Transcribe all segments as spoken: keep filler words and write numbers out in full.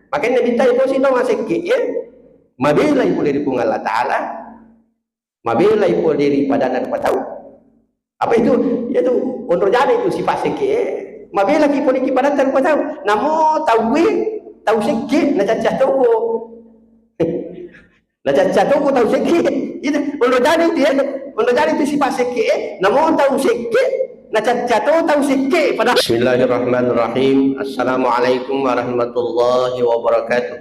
Makanya Nabitta iposi to masekke e, mabelai pole ri Puang Allah Ta'ala, mabelai pole ri padanna rupa tau. Apa itu? Itu onrojana itu sifat sekke e. Mabelaki pole ki padatta rupa tau. Namo tau e, tau sekke, nacacca toko. Nacacca toko tau sekke. Itu onrojana itu ya. Onrojana itu sifat sekke e. Namo tau sekke, nacacca to tau sekke. Pada Bismillahirrahmanirrahim. Assalamualaikum warahmatullahi wabarakatuh.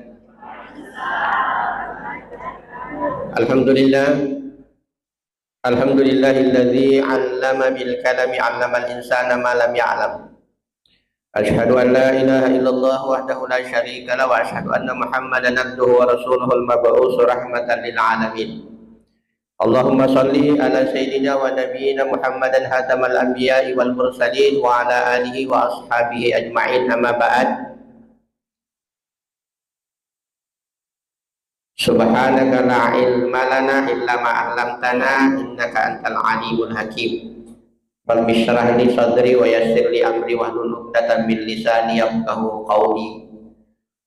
Alhamdulillah. Alhamdulillahilladzi 'allama bil qalami 'allamal insana ma lam ya'lam. Asyhadu an la ilaha illallah wahdahu la syarika lah wa asyhadu anna Muhammadan abduhu wa rasuluhul mab'usu rahmatan lil alamin. Allahumma shalli ala sayyidina wa nabiyyina Muhammadan khatamal anbiya'i wal mursalin wa ala alihi wa ashabihi ajma'in, amma ba'd. Subhanaka la ilma lana illa ma 'allamtana innaka antal alimul hakim. Rabbi shrah li sadri wa yassir li amri wahlul 'uqdatam min lisani yafqahu qawli.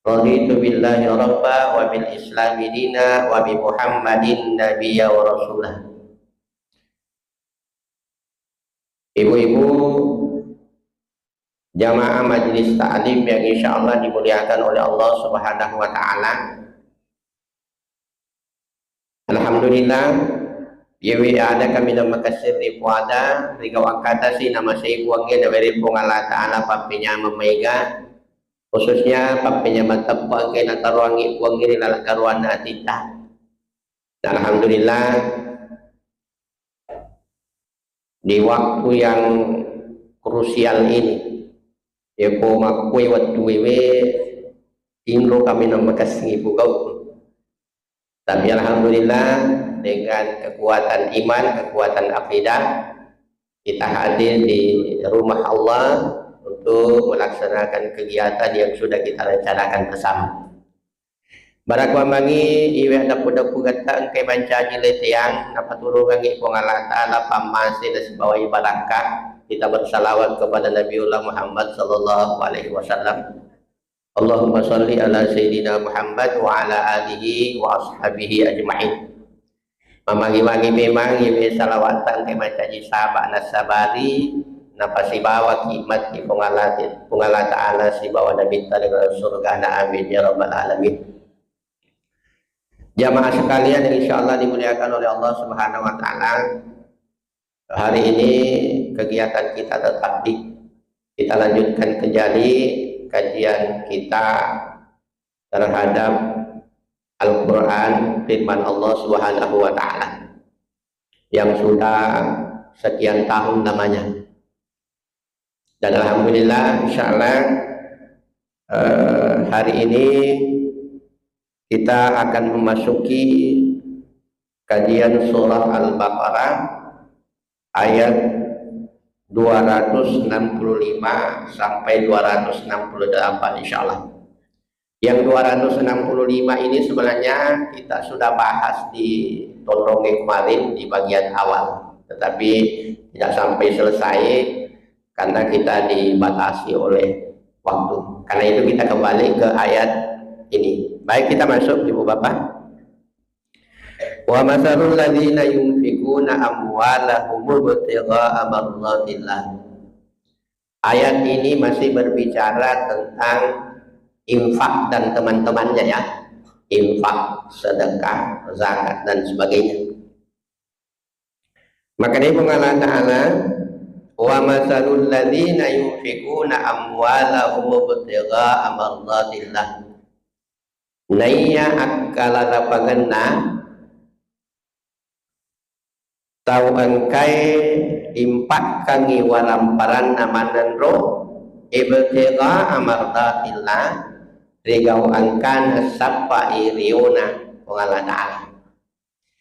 Raditu billahi rabba wa bil islami dina wa bi Muhammadin nabiyya wa rasula. Ibu-ibu jamaah majelis taklim yang insya Allah dimuliakan oleh Allah Subhanahu wa Ta'ala. Alhamdulillah, yewe ada kami na makessing ri puada, ri gau akkatasi namasei Puangnge, nawere Puang Allah Ta'ala pappenyameng maega, khususnya pappenyameng teppa engke nataroangngi Puangnge ri laleng karuanna atitta. Dan alhamdulillah, di waktu yang krusial ini, yako makkue wettuewe, tinro kami na makessingi pugau. Tapi alhamdulillah, dengan kekuatan iman, kekuatan akidah, kita hadir di rumah Allah untuk melaksanakan kegiatan yang sudah kita rencanakan bersama. Barakkuammengngi iwe deppu-deppu getta engkai mancaji leteang napaturungengngi Puang Allah Ta'ala pammase nasibawai barakka. Kita bersalawat kepada Nabiullah Muhammad sallallahu alaihi wasallam. Allahumma shalli ala sayyidina Muhammad wa ala alihi wa ashabihi ajma'in. Mamagi-magi memang iwe salawatta engkai mancaji saba nassabari, napasibawaki matti Puang Allah, Puang Allah Ta'ala sibawa Nabitta ri laleng surgana. Amin ya rabbal alamin. Jamaah sekalian yang insya Allah dimuliakan oleh Allah Subhanahu wa Ta'ala, hari ini kegiatan kita tetap di, kita lanjutkan kembali kajian kita terhadap Al-Quran, firman Allah Subhanahu wa Ta'ala yang sudah sekian tahun lamanya. Dan alhamdulillah, insya Allah, eh, hari ini kita akan memasuki kajian surah Al-Baqarah ayat dua ratus enam puluh lima sampai dua ratus enam puluh delapan, insya Allah. Yang dua ratus enam puluh lima ini sebenarnya kita sudah bahas di Tondonge kemarin di bagian awal, tetapi tidak sampai selesai karena kita dibatasi oleh waktu. Karena itu kita kembali ke ayat ini. Baik, kita masuk, Ibu Bapak. Wa masalul ladzina yunfikuna amwalahum ibtigha'a mardatillah. Ayat ini masih berbicara tentang infak dan teman-temannya, ya. Infak, sedekah, zakat, dan sebagainya. Maka dari Puang Allah Ta'ala, "Wa masalul ladzina yunfikuna amwalahum ibtigha'a mardatillah." Naiya akkalarapangenna tau engkae impakkangngi waramparanna manenro, ibtigha'a mardatillah, rigau engkana sappai riona Puang Allah Ta'ala.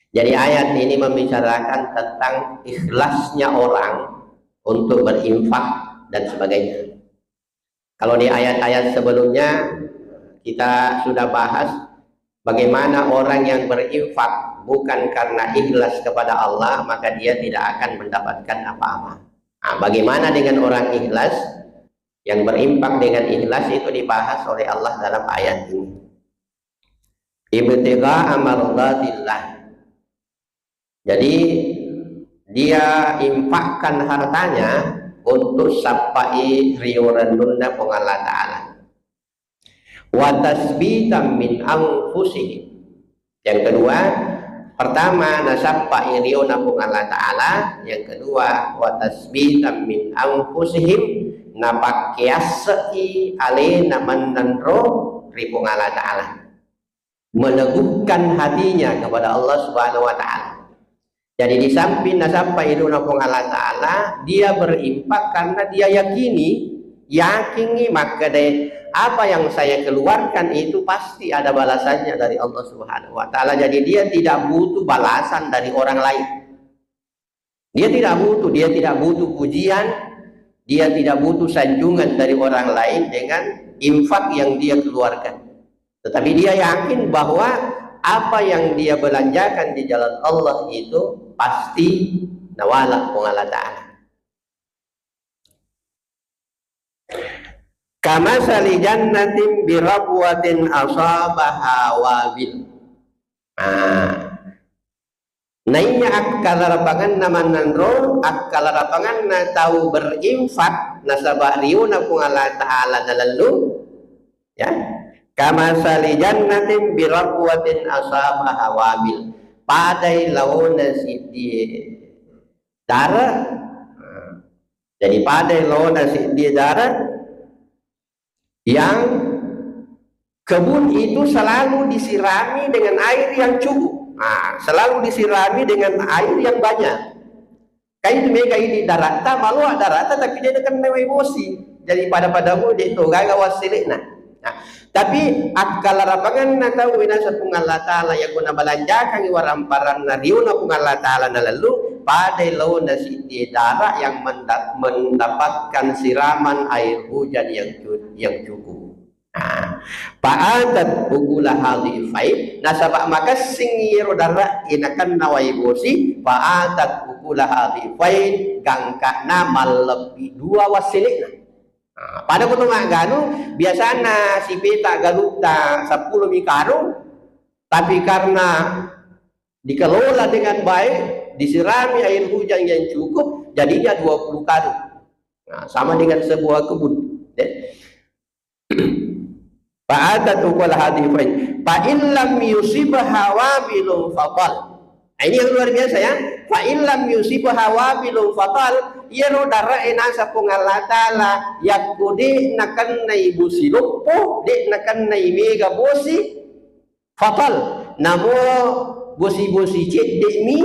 Jadi ayat ini membicarakan tentang ikhlasnya orang untuk berinfak dan sebagainya. Kalau di ayat-ayat sebelumnya kita sudah bahas bagaimana orang yang berinfak bukan karena ikhlas kepada Allah, maka dia tidak akan mendapatkan apa-apa. Nah, bagaimana dengan orang ikhlas? Yang berinfak dengan ikhlas itu dibahas oleh Allah dalam ayat ini. Ibtigha'a mardatillah. Jadi, dia infakkan hartanya untuk sappai rio renunna Puang Allah Ta'ala. Wa tasbitan min anfusihim. Yang kedua, pertama, nasappai riona Puang Allah Ta'ala. Yang kedua, wa tasbitan min anfusihim, napakkeasse'i alena mennenro ri Puang Allah Ta'ala. Meneguhkan hatinya kepada Allah Subhanahu wa Ta'ala. Jadi, di samping nasappai riona Puang Allah Ta'ala, dia berinfak karena dia yakini, yakinni makkeda, apa yang saya keluarkan itu pasti ada balasannya dari Allah Subhanahu wa Ta'ala. Jadi, dia tidak butuh balasan dari orang lain. Dia tidak butuh, dia tidak butuh pujian, dia tidak butuh sanjungan dari orang lain dengan infak yang dia keluarkan. Tetapi dia yakin bahwa apa yang dia belanjakan di jalan Allah itu pasti nawala Puang Allah Ta'ala. Kamasali jannatin birabwatin asabaha wabil. Nah, naiya akkalarapanganna mannanro, akkalarapanganna tau berinfak nasaba riona Puang Allah Ta'ala nalellu, ya. Kamasali jannatin birabwatin asabaha wabil. Padai laona siddie dara. Jadi, padai laona siddie dara yang kebun itu selalu disirami dengan air yang cukup. Nah, selalu disirami dengan air yang banyak. Kan itu mega ini daratta, maloa daratta, tapi de' nakenna wai bosi. Jadi, pada-padamu de' to gaga wassele'na. Nah, tapi akkalarapanganna tau winasa Puang Allah Ta'ala, yakko nabalanjakangngi waramparanna riona Puang Allah Ta'ala nalellu, padai laona siddie dara yang menda-, mendapatkan siraman air hujan yang cu-, yang cukup. Nah, fa'atat ukulaha dhifain, nasaba makessing iyaro dara inakenna wai bosi, fa'atat ukulaha dhifain, gangkana mallebbi dua wassele'na. Nah, pada ko to magganu, biasana sipeta galutta seppulo mi karung, tapi karena dikelola dengan baik, disirami air hujan yang cukup, jadinya dua puluh karung. Nah, sama dengan sebuah kebun, ya. Fa'atat ukulaha dhifain. Fa in lam yusibha wabilun fatal. Nah, ini yang luar biasa, ya. Fa in lam yusibha wabilun fatal, iyaro darae nasa Puang Allah Ta'ala, yakko de' nakennai bosi loppo, de' nakennai mega bosi, fatal, namo bosi-bosi cedde'mi,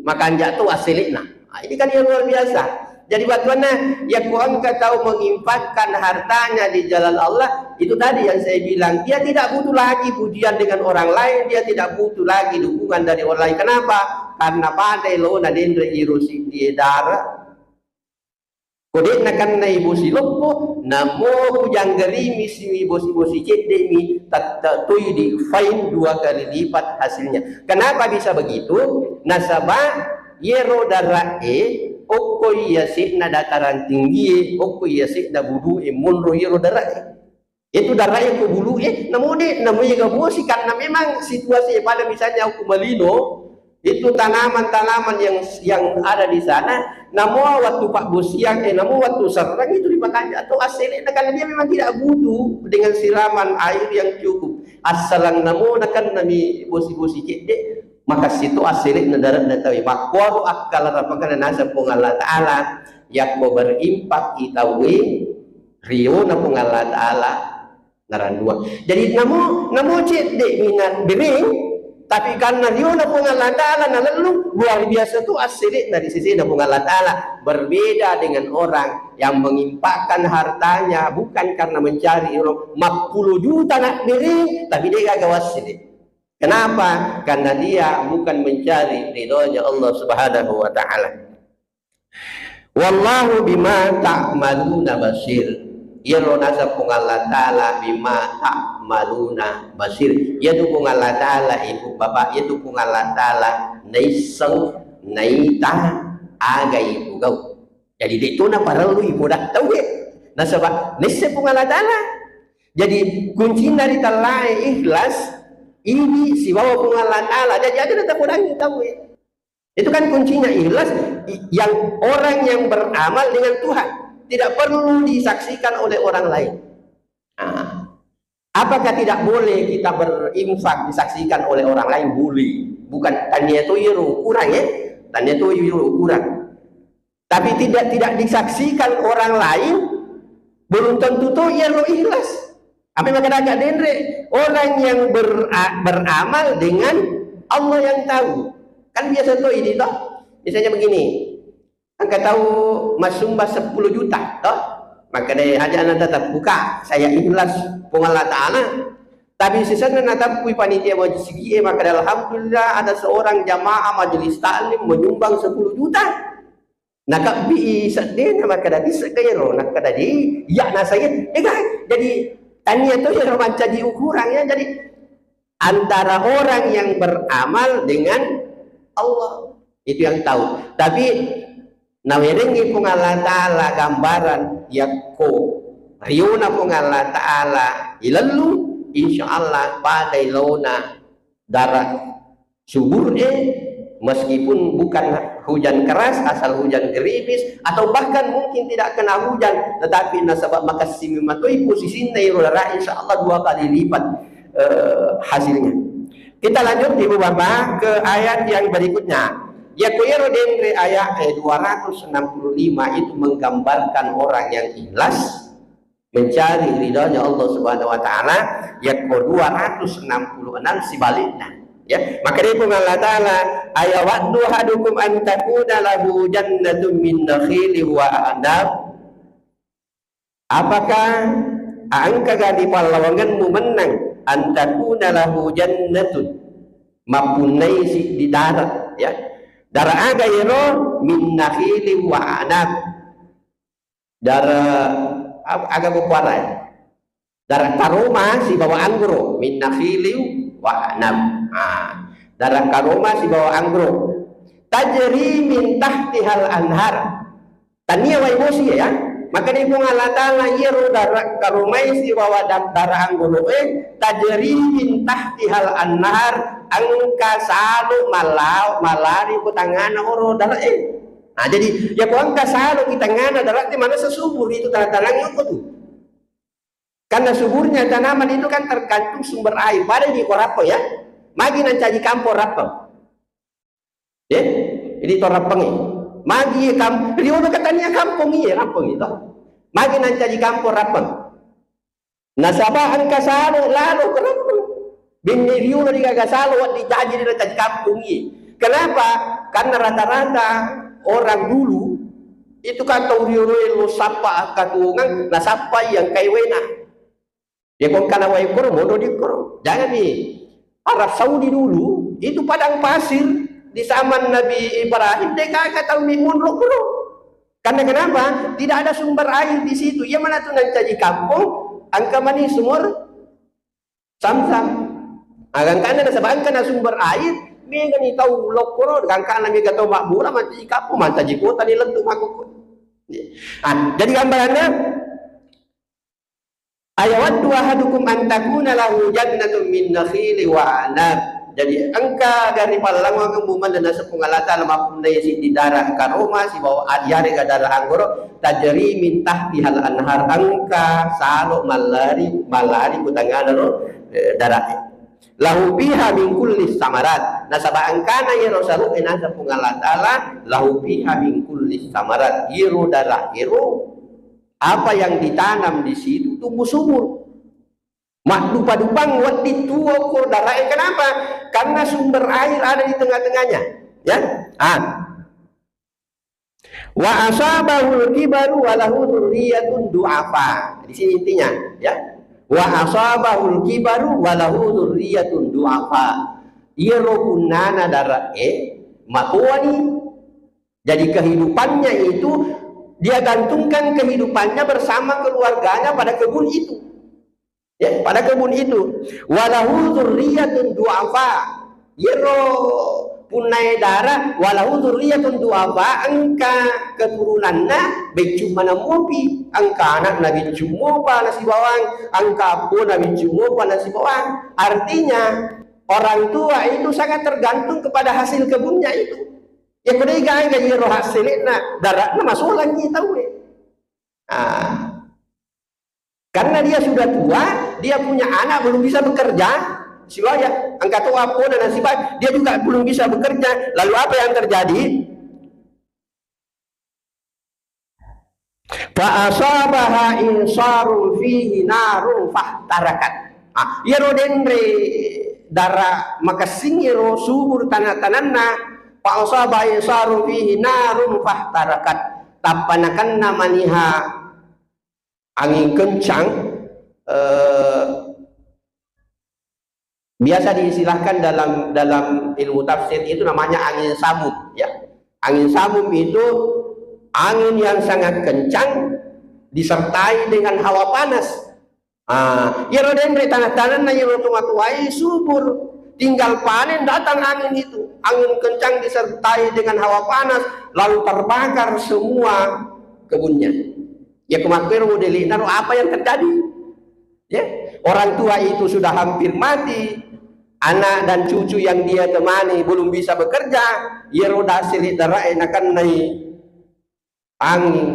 makanja' to wassele'na. Nah, ini kan yang luar biasa. Jadi, battuanna, yakko engka tau menginfakkan hartanya di jalan Allah, itu tadi yang saya bilang, dia tidak butuh lagi pujian dengan orang lain, dia tidak butuh lagi dukungan dari orang lain. Kenapa? Karena padai laona denre iro siddie dara. Ko de' nakennai bosi loppo, namo kujanggerimi siwi bosi-bosi cedde'mi, tette' toi dhifain, dua kali lipat hasilnya. Kenapa bisa begitu? Nasaba iyaro darae, okko yase'na dataran tinggie, okko yase'na budu'e monro iyaro darae. Itu darae ko bulu'e, namo de', namo ega bosi, karena memang situasi pada misalnya aku malino, itu tanaman-tanaman yang, yang ada di sana, namo waktu pabbosiang, eh, namo waktu serrang itu dipakanja' to assele'na, karena dia memang tidak butuh dengan siraman air yang cukup. Assalang namo nakennami bosi-bosi cedde', makessing to assele'na darae na tauwe. Makkuaro akkalarapanganna naseng Puang Allah Ta'ala, yakko berinfak i tauwe, riona Puang Allah Ta'ala narandua. Jadi namo, namo cedde'mi na bereng, tapi karena riona Puang Allah Ta'ala nalellu, luar biasa tu assele'na ri sesena Puang Allah Ta'ala. Berbeda dengan orang yang menginfakkan hartanya bukan karena mencari ridho, mappulo juta na bereng, tapi de' gaga wassele'. Kenapa? Karena dia bukan mencari ridhonya Allah Subhanahu wa Ta'ala. Wallahu bima ta'maluna basir. Iyaro naseng Puang Allah Ta'ala bima ta'maluna basir. Iyatu Puang Allah Ta'ala, Ibu Bapak, iyatu Puang Allah Ta'ala naisseng, naita aga ipogau. Jadi, de' to naparellu ipoda tauwe. Nasaba nesse Puang Allah Ta'ala. Jadi kuncina ri tellae ikhlas, idi sibawa Puang Allah Ta'ala. Jadi aja natapodangi tau e. Itu kan kuncinya ikhlas, i- yang orang yang beramal dengan Tuhan. Tidak perlu disaksikan oleh orang lain. Nah, apakah tidak boleh kita berinfak disaksikan oleh orang lain? Boleh. Bukan tania to iyaro ukuran ya. Tania to iyaro ukuran. Tapi tidak tidak disaksikan orang lain, belum tentu to iyaro ikhlas. Apa yang maka denre orang yang ber- beramal dengan Allah yang tahu. Kan biasa to ini toh. Misalnya begini, engka tau massumba sepuluh juta toh. Maka deh aja anda tetap buka saya ikhlas Puang Allah Ta'ala. Tapi sisenna natappui panitia majelis sigi e, maka alhamdulillah ada seorang jamaah majelis taklim menyumbang sepuluh juta. Nakabbi seddena makkeda, "Bissai ero?" Nakkeda, "Jadi, iya nasaya." Ega, jadi tania to ero mancaji ukuran ya. Jadi antara orang yang beramal dengan Allah. Itu yang tahu. Tapi nawerengi Puang Allah Ta'ala gambaran yakko riona Puang Allah Ta'ala ilellu, insya Allah pada ilona darah subur e, meskipun bukan hujan keras, asal hujan gerimis, atau bahkan mungkin tidak kena hujan, tetapi nasaba makessimi matoi posisinna iro dara, insya Allah dua kali lipat eh, hasilnya. Kita lanjut Ibu Bapak ke ayat yang berikutnya. Ya, ko ero denre ayat eh, dua ratus enam puluh lima itu menggambarkan orang yang ikhlas mencari ridhonya Allah Subhanahu wa Ta'ala, yakko dua ratus enam puluh enam sibaliknya. Ya, maka dia pun Allah Ta'ala, "Ayawaddu ahadukum an takuna lahu jannatun min nakhili wa anab." Apakah engka gari pallawanganmu menang an takuna lahu jannatun, mappunnai si di darat ya, darat aga ero min nakhili wa anab. Dara aga kukuarai? Dara karoma sibawa anggoro, min nakhili wa anab. Ah, dara karoma sibawa anggoro. Tajri min tahtihal anhar. Tania wai bosi ya. Maka di Puang Allah Ta'ala iyaro dara karomai sibawa dara anggoro e tajri min tahtihal anhar, engka salo malao malari ku tangana oro dara e. Nah, jadi ya ko engka salo ki tangana dara e manessa subur itu tanah-tanah tu. Karena suburnya tanaman itu kan tergantung sumber air. Pada di ko rappeng ya. Magi nancaji kampong rappeng. Ya. Jadi to rappeng. Magi kam riolo katania kampong iya rappeng itu. Magi nancaji kampong rappeng. Nasaba engka salo lalo ke rappeng. Binni riolo di gaga salo waddi jaji di nancaji kampong iya. Kenapa? Karena rata-rata orang dulu itu kan tau rioloe lo sappa akkatuwongeng, nasappai engkai waena. Ya ko engkana wae koro, modo di koro. Jangan di Arab Saudi dulu, itu padang pasir di zaman Nabi Ibrahim, de gaga tau mi monro koro. Karena kenapa? Tidak ada sumber air di situ. Iya mana tu nancaji kampong, engka mani sumur Samsam. Ah, gangkana nasaba engkana sumber air, mega ni tau lokkoro, gangkana mega tau mabbura, mancaji kampong, mancaji kota ni lettu makkukku. Ah, jadi gambaranna, ayawaddu ahadukum an takuna lahu jannatun min nakhili wa anab. Jadi engka gari pallangwangeng mumelle nasepung Allah Ta'ala mappunnai siddi dara karoma sibawa ad-, yarega dara anggoro tajri min tahtihal anhar, engka salo mallari, mallari ku tangngana ro, eh, dara e. Lahu fiha min kulli samarat. Nasaba engkana iyaro salo e nasepung Allah Ta'ala, lahu fiha min kulli samarat. Iyaro dara ero apa yang ditanam di situ tumbuh subur. Maddupa-dupang wedding tuo ko dara e. Kenapa? Karena sumber air ada di tengah-tengahnya. Ya. Ah. Wa asabahul kibaru wa lahu dzurriyyatun du'afa. Di sini intinya, ya. Wa asabahul kibaru wa lahu dzurriyyatun du'afa. Iyaro punnana dara e matoani. Jadi kehidupannya itu dia gantungkan kehidupannya bersama keluarganya pada kebun itu. Ya, pada kebun itu. Wa lahu dzurriyyatun du'afa. Iyaro Punnae dara, walau dzurriyyatun du'afa, engka keturunanna beccu maneng mopi, engka anakna beccu mopa nasibawang, engka appona beccu mopa nasibawang. Artinya, orang tua itu sangat tergantung kepada hasil kebunnya itu. Ya, ko de' gaga iyaro hasilna, dara'na masolangngi tauwe. Ah. Karena dia sudah tua, dia punya anak belum bisa bekerja, sibawa ya, engka to appona nasibawang, dia juga belum bisa bekerja. Lalu apa yang terjadi? Fa asabaha insarun fihi narun fahtarakat. Ah, iyaro denre dara makessing iyaro subur tana-tananna, fa asabaha insarun fihi narun fahtarakat. Tappa nakenna maniha angin kencang, eh, biasa diistilahkan dalam, dalam ilmu tafsir itu namanya angin samum, ya. Angin samum itu angin yang sangat kencang disertai dengan hawa panas. Ah, iyaro denre tanah-tanahna iyaro tomatoae subur, tinggal panen datang angin itu. Angin kencang disertai dengan hawa panas, lalu terbakar semua kebunnya. Ya, kemarin model ini, lalu apa yang terjadi? Ya, orang tua itu sudah hampir mati, anak dan cucu yang dia temani belum bisa bekerja, iyaro dasi ri darae nakennai angin,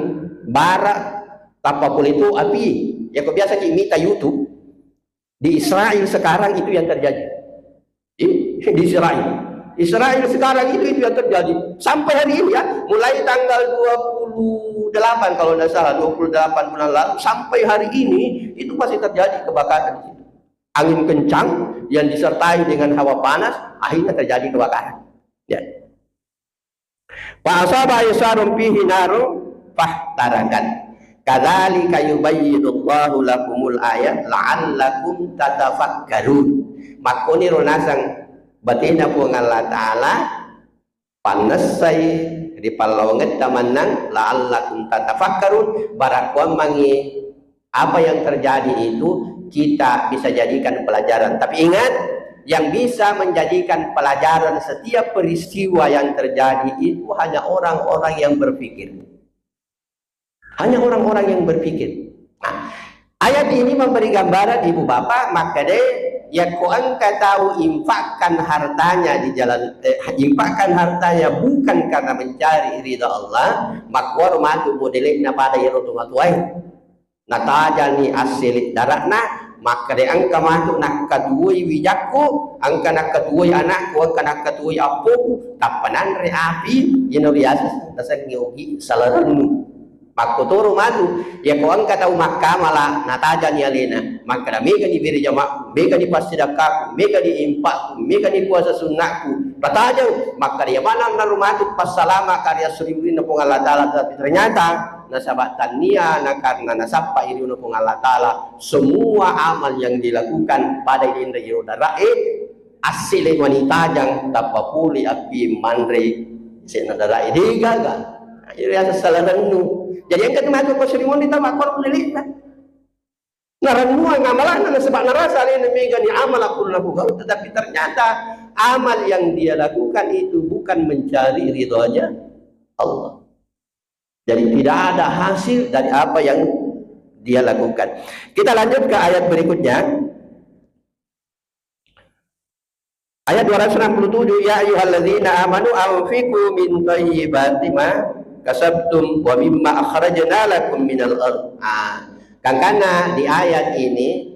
bara, tappa pole to api. Ya, ko biasa ki mita YouTube, di Israel sekarang itu yang terjadi. Di, di Israel. Israel sekarang itu, itu yang terjadi. Sampai hari ini ya, mulai tanggal dua puluh delapan kalau tidak salah, dua puluh delapan bulan lalu, sampai hari ini itu masih terjadi kebakaran di situ. Angin kencang yang disertai dengan hawa panas, akhirnya terjadi kebakaran. Ya. Fa asaba isarun fihi narun fahtarakat. Kadzalika yubayyinullahu lakumul ayat la'allakum tatafakkarun. Makkoniro naseng batena Puang Allah Ta'ala pannessai ri pallawangetta mennang la'allakum tatafakkarun, barakkuammangngi apa yang terjadi itu kita bisa jadikan pelajaran. Tapi ingat, yang bisa menjadikan pelajaran setiap peristiwa yang terjadi itu hanya orang-orang yang berpikir. Hanya orang-orang yang berpikir. Nah, ayat ini memberi gambaran, Ibu Bapak, makkeda, yakko engka tau infakkan hartanya di jalan, eh, infakkan hartanya bukan karena mencari ridha Allah, makkuaro matu modele'na pada iyaro tomatoae. Natajani assele' dara'na, makkeda, engka matu nakkatuwoi wijakku, engka nakkatuwoi anakku, engka nakkatuwoi appoku, tappa nanre api, iyana riaseng nasengnge ogi salarennu. Makkotoro matu, yako engka tau makkamala natajani alena, makkeda, megani bere jamakku, megani passidakkaku, megani impakku, megani puasa sunnakku, natajang, makkeda, iya maneng naro matu passalama karya suriwinna Puang Allah Ta'ala, tapi ternyata nasaba tannia na karena nasappa iriuna Puang Allah Ta'ala, semua amal yang dilakukan pada idinre iro dara'e, assele' mani tajang, tappa pole api manre sena dara'e, degaga. Nah, iri asa salarennu. Jadi engka tu matu ko suri mondi tama ko lelita. Narennuang amalana nasaba narasa alena megani amala kullahu gau, tetapi ternyata amal yang dia lakukan itu bukan mencari ridhonya Allah. Jadi tidak ada hasil dari apa yang dia lakukan. Kita lanjut ke ayat berikutnya. Ayat dua ratus enam puluh tujuh, "Ya ayyuhalladzina amanu anfiqu min thayyibati ma kasabtum wa mimma akhrajna lakum minal ard." Ah, kangkana di ayat ini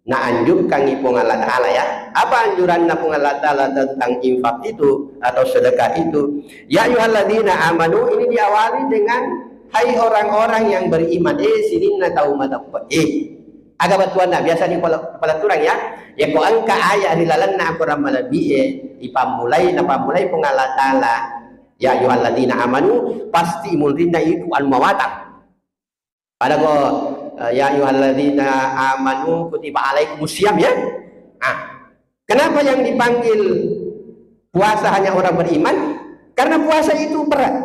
naanjurkangngi Puang Allah Ta'ala, ya. Apa anjuranna Puang Allah Ta'ala tentang infak itu atau sedekah itu? "Ya ayyuhalladzina amanu," ini diawali dengan, "Hai orang-orang yang beriman." Eh, sininna tau mateppe'e. Aga bettuanna, biasa di pala-, palaturang ya. Yako engka ayat ri lalenna Al-Quran malebbi'e, ipammulai, napammulai Puang Allah Ta'ala, "Ya ayyuhalladzina amanu," pasti munrinna itu anu mawatang. Pada ko, eh, "Ya ayyuhalladzina amanu kutiba alaikumus siyam," ya. Ah, Kenapa yang dipanggil puasa hanya orang beriman? Karena puasa itu berat.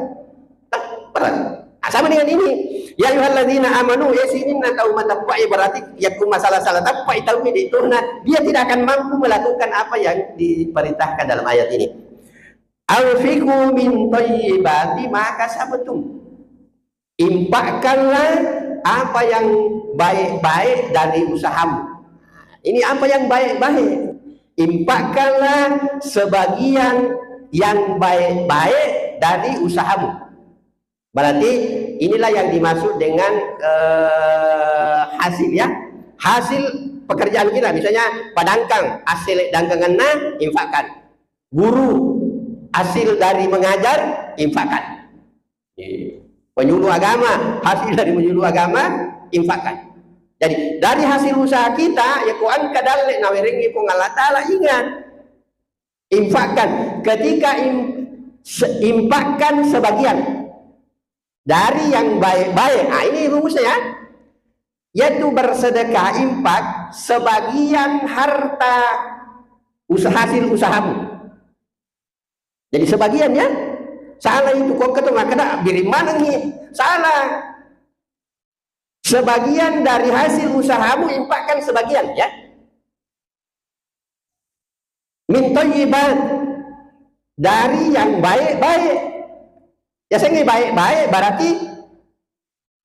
Berat. Nah, sama dengan ini. "Ya ayyuhalladzina amanu," ya sininna tau mateppe'e, berarti ya ku masalah salah teppe'e tau ini itu. Nah, dia tidak akan mampu melakukan apa yang diperintahkan dalam ayat ini. Anfiqu min thayyibati ma kasabtum. Infakkanlah apa yang baik-baik dari usahamu. Ini apa yang baik-baik. Infakkanlah sebagian yang baik-baik dari usahamu. Berarti inilah yang dimaksud dengan, eh, hasil, ya. Hasil pekerjaan kita, misalnya padangkang, hasil dangkanganna infakkan. Guru, hasil dari mengajar, infakkan. Iya. Penyuluh agama, hasil dari menyuluh agama, infakkan. Jadi, dari hasil usaha kita, ya, ko engka dalle nawerengngi Puang Allah Ta'ala, ingat. Infakkan. Ketika im-, se-, infakkan sebagian dari yang baik-baik. Nah, ini rumusnya, ya. Yaitu bersedekah, infak, sebagian harta usaha, hasil usahamu. Jadi sebagian, ya. Salah itu, kok ketu makkeda biring manengngi. Salah. Sebagian dari hasil usahamu infakkan sebagian, ya. Min thayyibat, dari yang baik-baik. Ya, saya baik-baik berarti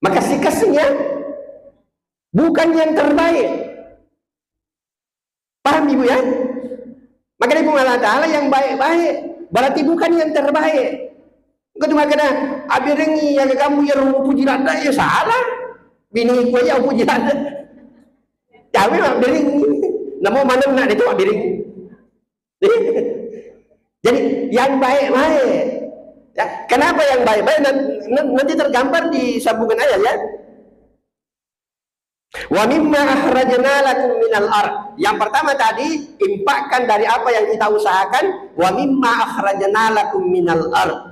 makessing-kessing, ya. Bukan yang terbaik. Paham, Ibu, ya? Makanya Puang Allah Ta'ala yang baik-baik, berarti bukan yang terbaik. Engka tu makkeda, "Abbirengngi ya kamu ya rumu puji ladda," ya salah. Bini ku ya puji ladda. Kami abbirengngi. Namo maneng nak itu abbirengngi. Jadi yang baik-baik. Ya, kenapa yang baik-baik? Nan-, nan-, nanti tergambar di sambungan ayat, ya. "Wa mimma akhrajna lakum minal ard." Yang pertama tadi, infakkan dari apa yang kita usahakan. "Wa mimma akhrajna lakum minal ard."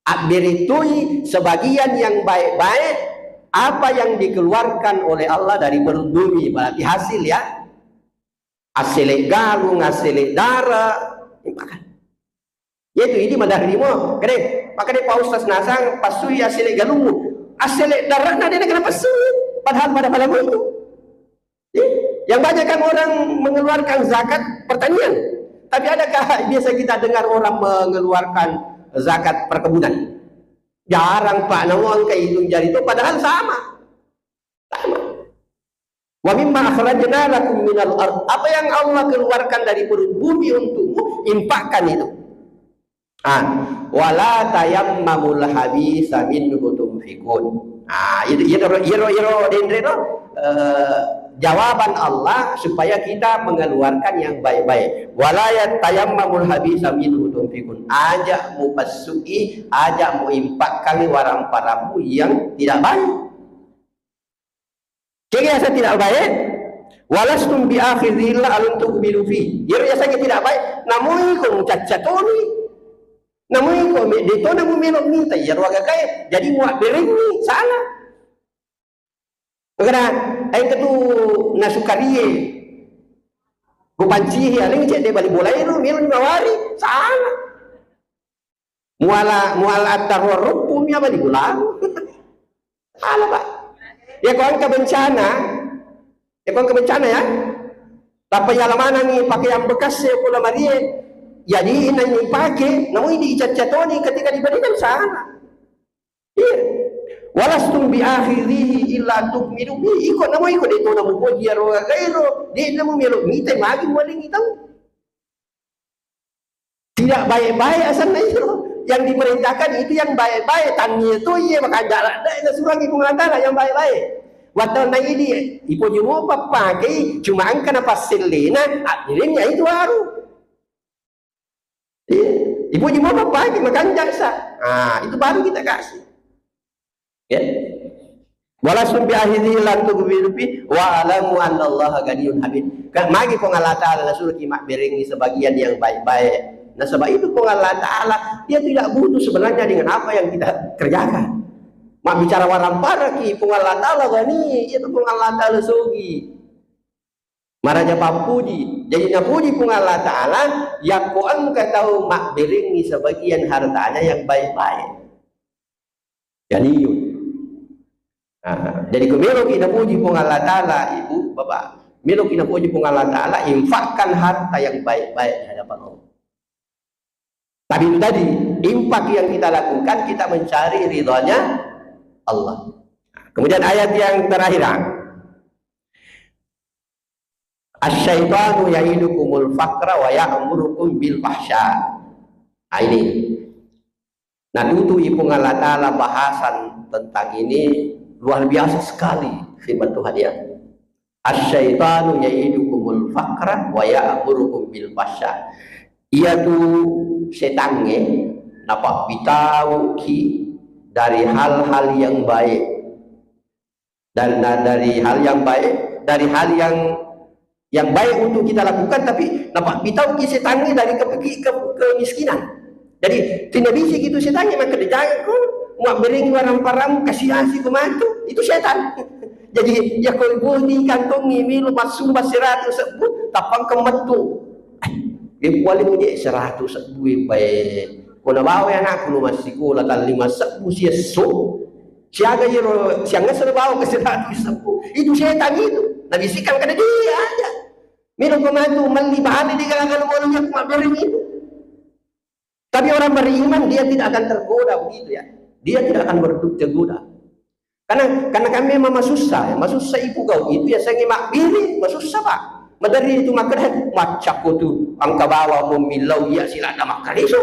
Abbiritui sebagian yang baik-baik apa yang dikeluarkan oleh Allah dari perut bumi, berarti hasil, ya. Assele galung, assele dara, infakkan. Yaitu idi madarrimo, kede, makanya Pak Ustaz nasang pasui assele galungmu. Assele darana dia kena pasui, padahal pada malam itu. Ya, yang banyak kan orang mengeluarkan zakat pertanian. Tapi adakah biasa kita dengar orang mengeluarkan zakat perkebunan? Jarang, Pak. Namun angka hitung jari itu padahal sama. Sama. "Wa mimma akhrajna lakum minal ard." Apa yang Allah keluarkan dari perut bumi untukmu, infakkan itu. Ah, "Wala tayammamul habisa minhu tunfikun." Ah, itu, itu, itu, itu, denre, no? Eh, jawaban Allah supaya kita mengeluarkan yang baik-baik. "Wala tayammamul habisa minhu tunfikun." Aja mu pasui, aja mu infakkan waramparamu yang tidak baik. Kega yaseng tidak baik? "Walastum bi akhidhi illa an tughmidu fi." Iyaro yaseng tidak baik, namoi ko mucacca toni. Namoi ko me-, de to namu melo mita iyaro agagae. Jadi muabberengngi, salah. Makana engka tu nasukarie. Ko pancihi aling cedde bali bola ero, melo ni mawari, salah. Muala, muala attaruang ruppu mi abali bolamu. Ala, Pak. Ya, ko engka bencana, ya, ko engka bencana, ya. Tappa yala manengngi pakaian bekas e ko lamarie, jadi inangngi pake, namu idi icacca toni ketika dibalikan, salah. Iya. "Walastum bi akhidhihi illa tughmidu fi." Iko namu iko de to namu poji iyaro gagaero, de namu melo mita magi mualengngi tau. Tidak baik-baik asanna itu. Yang diperintahkan itu yang baik-baik. Tannia to iya makanja ladde nasurangi Puang Allah Ta'ala yang baik-baik. Wattanna idi ipoji mopa pakei, cuma engka napassellena, abbirengngi itu baru. Iya. Ipoji mopa pakei, makanja sa. Ah, itu baru kita kasih. Ya. "Walastum bi akhidhihi illa an tughmidu fi, wa'lamu annallaha ghaniyyun hamid." Kan magi Puang Allah Ta'ala nasuroki mabberengngi sebagian yang baik-baik. Nasaba itu Puang Allah Ta'ala, dia tidak butuh sebenarnya dengan apa yang kita kerjakan. Mabbicara waramparaki Puang Allah Ta'ala ghani, itu Puang Allah Ta'ala sogi. Maraja pappuji. Jadi napuji Puang Allah Ta'ala, yakko engka tau mabberengngi sebagian hartanya yang baik-baik. Ghaniyun. Nah, jadi ko meloki napuji Puang Allah Ta'ala, Ibu, Bapak, meloki napuji Puang Allah Ta'ala, infakkan harta yang baik-baik di hadapan Allah. Tapi itu tadi, infak yang kita lakukan, kita mencari ridhonya Allah. Kemudian ayat yang terakhir, ah. "Asyaitanu ya'idukumul faqra wa ya'murukum bil fahsya." Nah, ini. Nah, tutu Ipung Allah Ta'ala bahasan tentang ini luar biasa sekali firman Tuhan, ya. "Asyaitanu ya'idukumul faqra wa ya'murukum bil fahsya." Iyatu setangnge napabbitauki dari hal-hal yang baik. Dan, dan dari hal yang baik, dari hal yang, yang baik untuk kita lakukan, tapi napabbitauki setangnge dari ke-, ke-, kemiskinan. Jadi, tinabisi gitu setangnge, maka dijaga ko, muabberengi waramparamu, kasih-kasih ko matu, itu setan. Jadi, ya ko boni kantongi milu massumba seratus sebbu, tapang ke metu. Dia paling punya seratus sebbu, baik. Ko nabawa anakku lu massikola, tali massebbu siesso. Siaga iyaro, siangngesso nabawa ke seratus sebbu. Itu setan itu. Nabisikkan kada dia aja. Melo ko matu melli bahan di galangan bolongnya, ko mabbereng itu. Tapi orang beriman, dia tidak akan tergoda begitu, ya. Dia tidak akan ber-, tergoda. Karena, karena kami memang masussa, ya. Masussa ibu kau itu ya, saya mabbiri, masussa, Pak. Maderri itu makkeda, "Macakko tu, engka bawa momillau iya sila ada makkareso."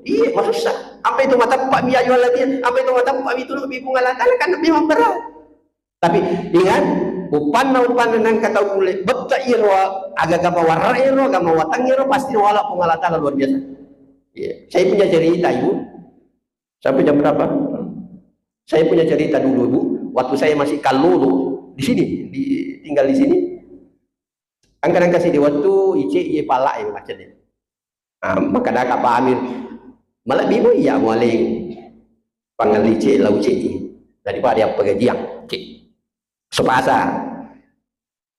Iya, masussa. Apa itu matappa mi ayu Allah dia? Apa itu matappa mi tulu mi Puang Allah Ta'ala? Kan memang berat. Tapi ingat, upanna, upanna nangka tau kulle betta iro, agama warra iro, agama watang iro, pasti wala Puang Allah Ta'ala luar biasa. Iya. Saya punya cerita, Ibu. Sampai jam berapa? Saya punya cerita dulu, Bu. Waktu saya masih kalolo di sini, di, tinggal di sini. Angka-angka sini waktu ice iye pala yang macam ni. Ah, maka dah kapa Amir. Malah bibu iya mualing pangal ice lau ice daripada apa gajiang. Cek. Sepasa.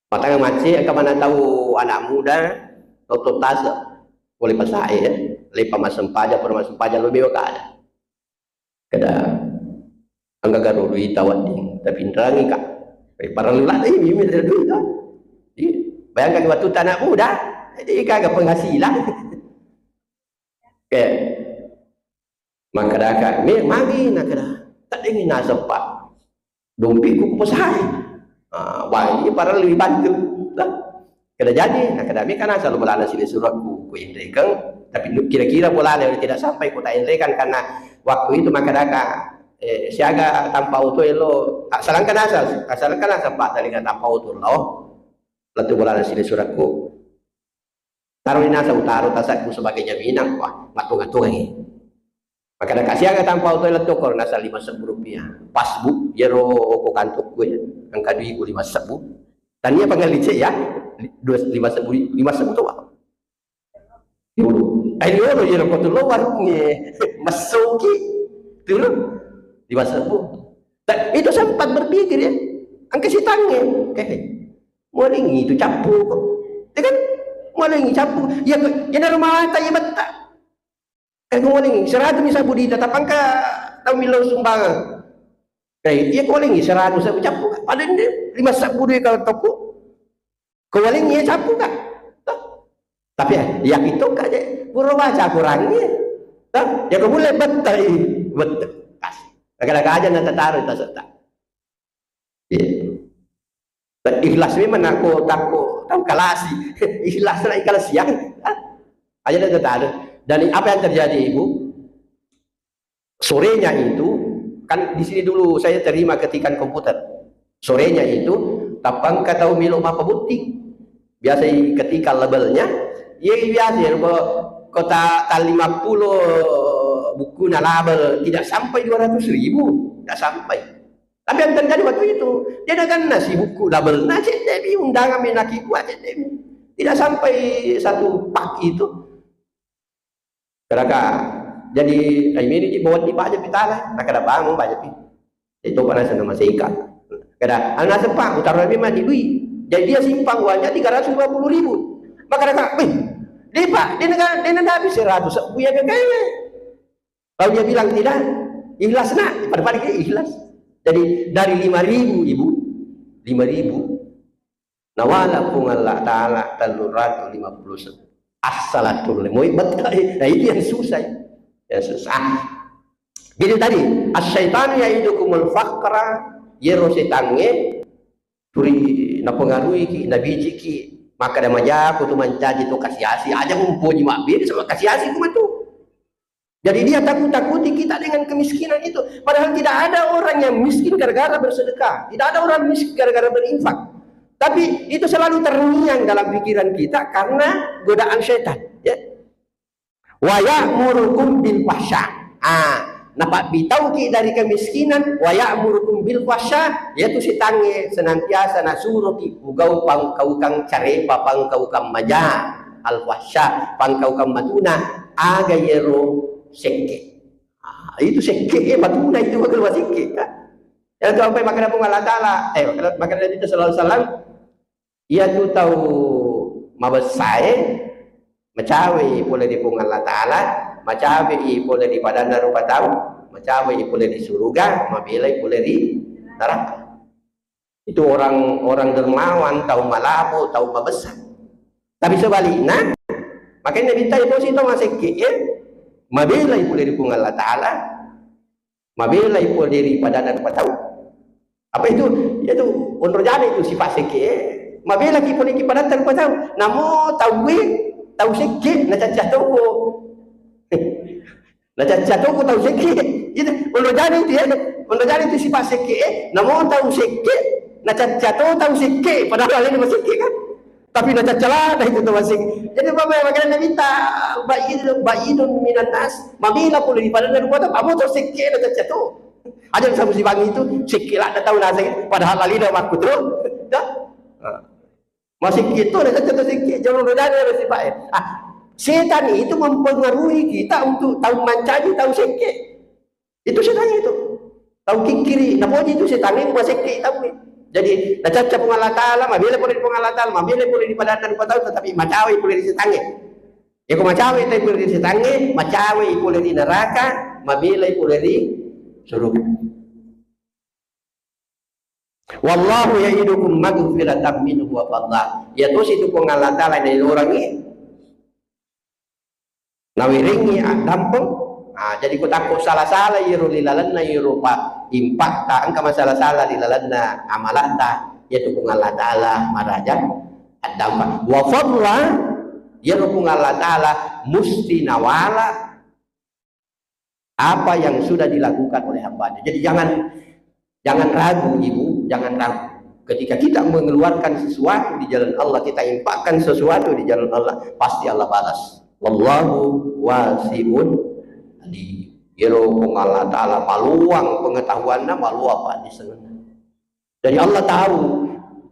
Matang macet, engka mana tahu anak muda, toto tase, boleh pasae, ya. Lepa massempajang, pura massempajang, lo bewa kada. Kada, engka garo duita wedding, tapi inrangi ka. Eh, parellu lah, eh, mimi ada duita. Iya. Bayangkan waktu anak muda, jadi kagak penghasilan. Oke. Makkedaka, "Me, magi?" Nakkeda, "Teddengngi naseng, Pak. Dompikku kupesae." Ah, wah, ini parellu dibantu. Lah, kada jadi, nakkeda, "Me, kan asal bolana sini suratku, ku enrekeng, tapi nu-, kira-kira bolana tidak sampai ku tak enrekang karena waktu itu," makkedaka, eh, "siaga tanpa oto elo, ah, salangkan asal, salangkan asal, Pak, tadi tanpa oto lo, lettu bolana sini suratku." Taro ri naseng, utaro tasekku sebagai jaminan, wah, mattonga-tongai. Maka ada kasiaga tanpa oto lettu ko naseng lima sebbu rupiah. Pas, Bu, iyaro ko kantokku ya, engka duiku lima sebbu. Tania pangallicek ya, dua, lima sebbu, lima sebbu to, Pak. Dulu. Ai, dulu iyaro ko tulo warungnge. Massoki. Turu. Lima sebbu. Ta-, itu sempat berpikir ya. Engka sitangnge. Eh, Mualengi itu cappu ko. Ya kan? Mualengi cappu. Ya, ko, ya, naro mata, ya, betta. Kan ko mualengi, seratu mi sabbu dita, tapangka tau millau sumbangan. Eh, iya ko mualengi, seratu sabbu cappu. Paling de, lima sabbu dui kalau toko. Ko mualengi, ya, cappu ka. Toh? Tapi ya, ya, itu ka je. Pura baca Qurannya. Toh? Ya, ko mulai betta, i, betta. Kasih. Laka-laka aja na tataro tasetta. Iya. Dan ikhlas memang nako tako tau kalasi. Ikhlas lah, ikhlas siang. Aja dan tak ada. Dan apa yang terjadi, Ibu? Sorenya itu, kan di sini dulu saya terima ketikan komputer. Sorenya itu, tapangka tau melo mappabutti. Biasa ketika labelnya, iya biasa ya, ko-, kota tal lima puluh buku na label, tidak sampai dua ratus ribu, tidak sampai. Tapi yang terjadi waktu itu, dia dengan nasi buku double, nah, cedde mi undangan mi naki kuat, cedde mi. Tidak sampai satu pak itu. Kadaka, jadi, ai meni di bawa di baja pitala, nah, kada bangun baja pi. Itu pada sana masih ikat. Kada, anak sepak, utara mi mati lui. Jadi dia simpan uangnya tiga ratus lima puluh ribu. Maka kadaka, wih, di pak, di negara, di negara habis seratus, buya kekaya. Kalau dia bilang tidak, ikhlas nak, pada-pada dia ikhlas. Jadi dari lima ribu, Ibu, lima ribu, nawala Puang Allah Ta'ala tellu ratu lima puluh satu. Assalatul moi betul. Nah, itu yang susah. Ya, susah. Jadi tadi, asyaitanu ya'idukumul faqra, yero setangnge tuli napengaruhi ki, nabiji ki, maka ada maja kutu mancaji tu kasiasi, aja mumpuji mabbiri sama kasiasi kuma tu. Jadi dia takut-takuti kita dengan kemiskinan itu. Padahal tidak ada orang yang miskin gara-gara bersedekah. Tidak ada orang miskin gara-gara berinfak. Tapi itu selalu terngiang dalam pikiran kita karena godaan setan. Ya. Wa ya'murukum bil fahsya. Ah, napabbitauki dari kemiskinan, wa ya'murukum bil fahsya, yaitu setangnge senantiasa nasuroki pugau pangkaukang carepa, pangkaukang maja, al fahsya, pangkaukang matuna, aga yero sekke. Ah, itu sekke, eh, matuna itu bakal sekke, kan? Yang tu sampai makanya Puang Allah Ta'ala, eh, makanya Nabi sallallahu alaihi wasallam, iyatu tau mabessae, macawei pole ri Puang Allah Ta'ala, macawei pole ri padanna rupa tau, macawei pole ri suruga, mabelai pole ri neraka. Itu orang-orang dermawan, tau malabo, tau mabessa. Tapi sebaliknya, makanya Nabitta itu si tau masekke, ya, mabelai pole ri Puang Allah Ta'ala, mabelai pole ri padanna rupa tau. Apa itu? Itu onro jana itu sifat sekke. Mabela ki pole ki padatta rupa tau. Namo tauwe, tau sekke, nacacca toko. Nacacca toko tau sekke. Itu onro jana itu ya. Onro jana itu sifat sekke. Namo tau sekke, nacacca to tau sekke. Padahal ini masih sekke kan. Tapi nacacca ladde itu tau masing. Jadi apa yang makanya minta ba'idun, ba'idun minan nas. Mabela pole di padanna rupa tau. Apa tau sekke nacacca to. Aja sama si bangi itu, sekke ladde tau naseng, padahal lalina makku terus. Dah. Masih gitu, ada kata sekke, jangan udah ada sifat ya. Ah, setan itu mempengaruhi kita untuk tau mancaji tau sekke. Itu setan itu. Tau kikkiri, napoji itu setan ini buat sekke tau. Jadi, nacacca Puang Allah Ta'ala, mabela pole di Puang Allah Ta'ala, mabela pole di padanna rupa tau, tetapi macawei pole di setangnge. Yako macawei tai pole ri setangnge, macawei pole ri neraka, mabelai pole ri suruga. Wallahu ya'idukum maghfiratan minhu wa fadla. Ya tosi tu Puang Allah Ta'ala nailorangi, nawerengi addampeng. Ah, jadi ko takko sala-sala iro ri lalenna iro pa impakta, engka masala-sala ri lalenna amalatta, ya tu Puang Allah Ta'ala maraja addampeng. Wa fadla, ya Puang Allah Ta'ala musti nawala apa yang sudah dilakukan oleh hambanya. Jadi jangan, jangan ragu, Ibu, jangan ragu. Ketika kita mengeluarkan sesuatu di jalan Allah, kita infakkan sesuatu di jalan Allah, pasti Allah balas. Wallahu wasi'un alim. Iyaro Puang Allah Ta'ala maluang pengetahuanna, maluang pannisengenna. Jadi Allah tahu,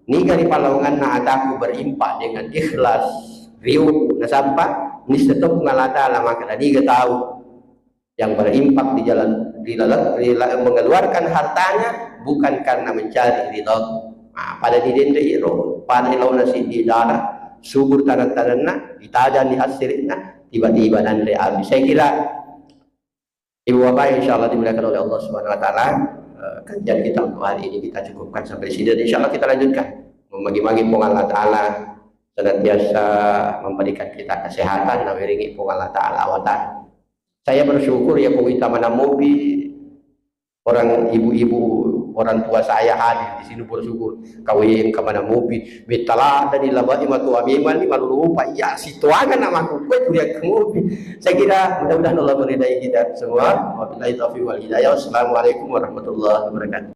niga ri pallawanganna ataku berimpak dengan ikhlas, riuku nasampa, nisseng to Puang Allah Ta'ala makkeda niga tahu yang berimpak di jalan, di lalang, di la-, mengeluarkan hartanya bukan karena mencari ridho. Nah, pada didenre iro, pada launa siddi dara, subur tanah-tanahna, ditajani hasilnya, tiba-tiba nanre habis. Saya kira Ibu Bapak, insya Allah dimuliakan oleh Allah Subhanahu wa Ta'ala, eh, kajian kita untuk hari ini kita cukupkan sampai di sini. Dan insya Allah kita lanjutkan. Memagi-magi Puang Allah Ta'ala senantiasa memberikan kita kesehatan, nawiringi Puang Allah Ta'ala awatan. Saya bersyukur ya, Puang Ita Manamobi, orang ibu-ibu, orang tua saya hadir di sini, bersyukur. Kau yang ke mana mobi, betala dan di laba ima tua memang ni malu lupa. Ya, situangan nama aku, kue kuliah ke mobi. Saya kira mudah-mudahan Allah meridai kita semua. Wabillahi taufiq wal hidayah. Wassalamualaikum warahmatullahi wabarakatuh.